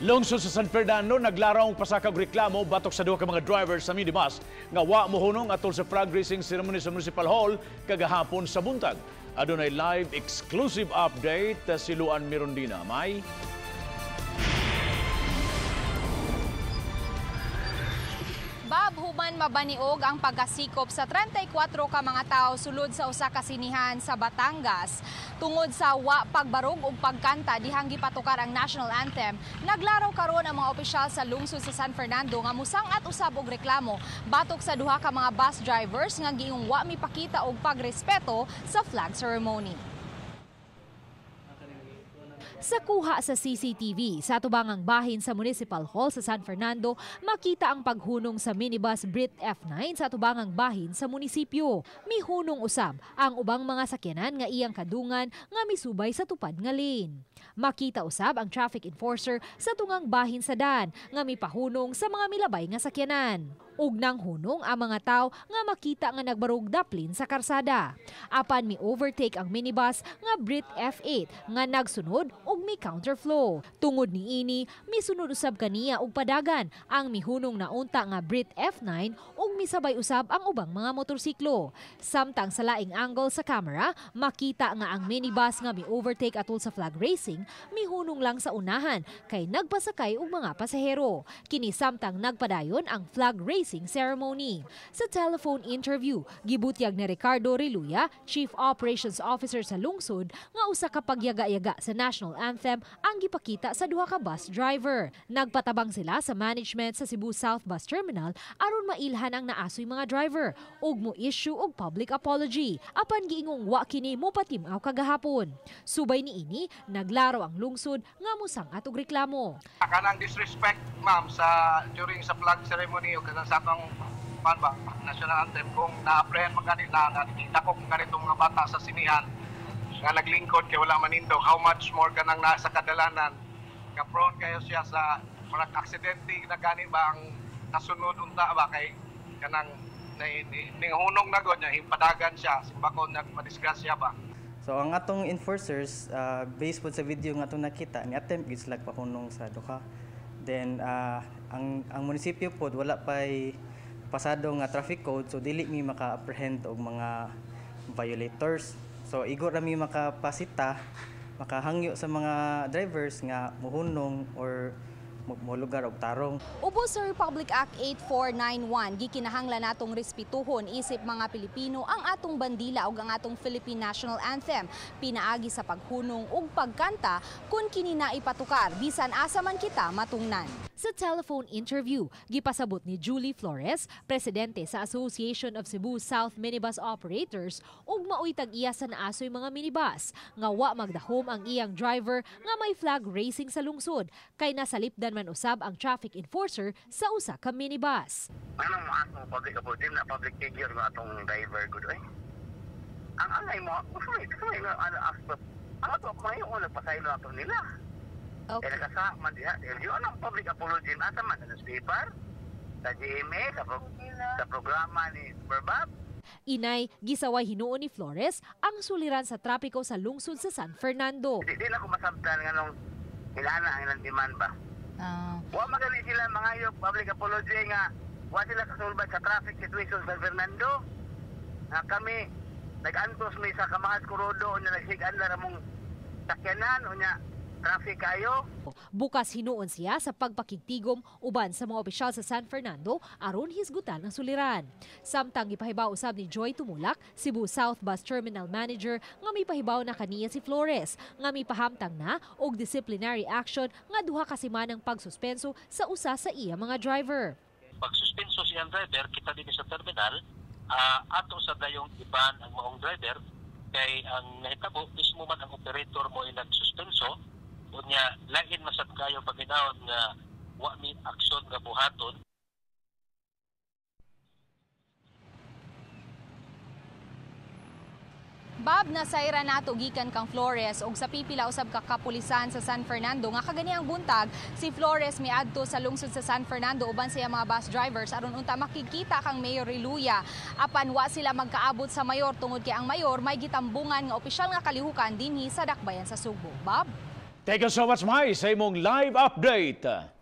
Lungsod sa San Fernando, naglaraw ang pasakag reklamo batok sa duha ka mga drivers sa minibus nga wa mohunong atol sa flag raising ceremony sa Municipal Hall kagahapon sa buntag. Adunay live exclusive update si Luan Mirondina. May Bab, human mabaniog ang pagkasikop sa 34 ka mga tao sulod sa usa ka sinihan sa Batangas tungod sa wa pagbarog ug pagkanta dihang gipatukar ang national anthem. Naglaraw karon ang mga opisyal sa lungsod sa San Fernando nga musang-at usab og reklamo batok sa duha ka mga bus drivers nga giingong wa mipakita og pagrespeto sa flag ceremony. Sa kuha sa CCTV, sa tubangang bahin sa Municipal Hall sa San Fernando, makita ang paghunong sa minibus Brit F9 sa tubangang bahin sa munisipyo. Mihunong usab ang ubang mga sakyanan nga iyang kadungan nga misubay sa tupad nga lane. Makita usab ang traffic enforcer sa tungang bahin sa dan nga mipahunong sa mga milabay nga sakyanan. Ug nang hunong ang mga tao nga makita nga nagbarog daplin sa karsada. Apan mi overtake ang minibus nga Brit F8 nga nagsunod ug mi counterflow. Tungod niini, misunod usab kaniya og padagan ang mihunong na unta nga Brit F9 ug misabay usab ang ubang mga motorsiklo. Samtang sa laing angle sa camera, makita nga ang minibus nga mi overtake atol sa flag racing mihunong lang sa unahan kay nagpasakay og mga pasahero. Kini samtang nagpadayon ang flag racing ceremony. Sa telephone interview, gibutyag ni Ricardo Riluya, Chief Operations Officer sa lungsod, nga usa ka pagyaga-yaga sa national anthem ang gipakita sa duha ka bus driver. Nagpatabang sila sa management sa Cebu South Bus Terminal aron mailhan ang naasoy mga driver ug mo-issue og public apology. Apan giingong wa kini mopatim-aw kagahapon. Subay niini, naglaro ang lungsod nga musang-at og reklamo. Kanang disrespect, ma'am, sa during sa flag ceremony o kanang sa atong ba, national anthem, kung na-apprehend man gani na nakita ko kung ganitong mga bata sa sinihan nga naglingkod kay wala manindog, how much more kanang nasa kadalanan nga prone kayo siya sa murag aksidente na gani ba ang kasunod unta ba kay kanang ninghunong na god niya hipadagan siya simbako nagmadisgrasya ba. So ang atong enforcers, based po sa video nga atong nakita, ni attempt gid sila pahunong sa duha. Then ang munisipyo pod wala pay pasado nga traffic code, so dili mi maka-apprehend og mga violators. So igo ra mi makapasita, makahangyo sa mga drivers nga muhunong or molugar og tarong. Ubos sa Republic Act 8491, gikinahanglan natong respetuhon isip mga Pilipino ang atong bandila ug ang atong Philippine National Anthem pinaagi sa paghunong ug pagkanta kun kini na ipatukar bisan asa man kita matungnan. Sa telephone interview, gipasabot ni Julie Flores, presidente sa Association of Cebu South Minibus Operators, ug maoy tag-iya sa naasoy mga minibus nga wa magdahom ang iyang driver nga may flag racing sa lungsod kay nasalipdan man usab ang traffic enforcer sa usa ka minibus. Anong mo public apology na public figure nga atong driver gud oy? Ang angay mo, ang ato mayo nagpasaylo ato nila. Okay. Kaya nakasa man diha, yun ang public apology asa man sa newspaper, sa GMA, sa programa ni Superbab. Inay, gisaway hinuon ni Flores ang suliran sa trapiko sa lungsod sa San Fernando. Di na ko masabtan nga nung ilana ang ilang demand ba. Wa magani sila mga public apology nga wa sila kasulbad sa traffic situation sa San Fernando. Nga kami nag-antos mi sa Kamahas Kurodo unya nagsigan ra mong sakyanan unya traffic kayo. Bukas hinuon siya sa pagpakigtigom uban sa mga opisyal sa San Fernando aron hisgutan ang suliran. Samtang gipahibaw usab ni Joy Tumulak, Cebu South Bus Terminal Manager, nga mipahibaw na kaniya si Flores nga mipahamtang na og disciplinary action nga duha ka semanang pagsuspenso sa usa sa iya mga driver. Pagsuspenso siyang driver kita din sa terminal, ato sa dayong iban ang maong driver kay ang nahitabo mismo man ang operator mo ay nagsuspenso. Unya lain masab kayo paginahon nga wa mi aksyon nga buhaton. Bab, nasayra nato gikan kang Flores og sa pipila usab ka kapulisan sa San Fernando nga kaganihang buntag si Flores miadto sa lungsod sa San Fernando uban sa mga bus drivers aron unta makikita kang Mayor Reluya. Apan wa sila magkaabot sa mayor tungod kay ang mayor may gitambungan nga opisyal nga kalihukan dinhi sa dakbayan sa Sugbo. Bab. Thank you so much, Mai, sa imong live update.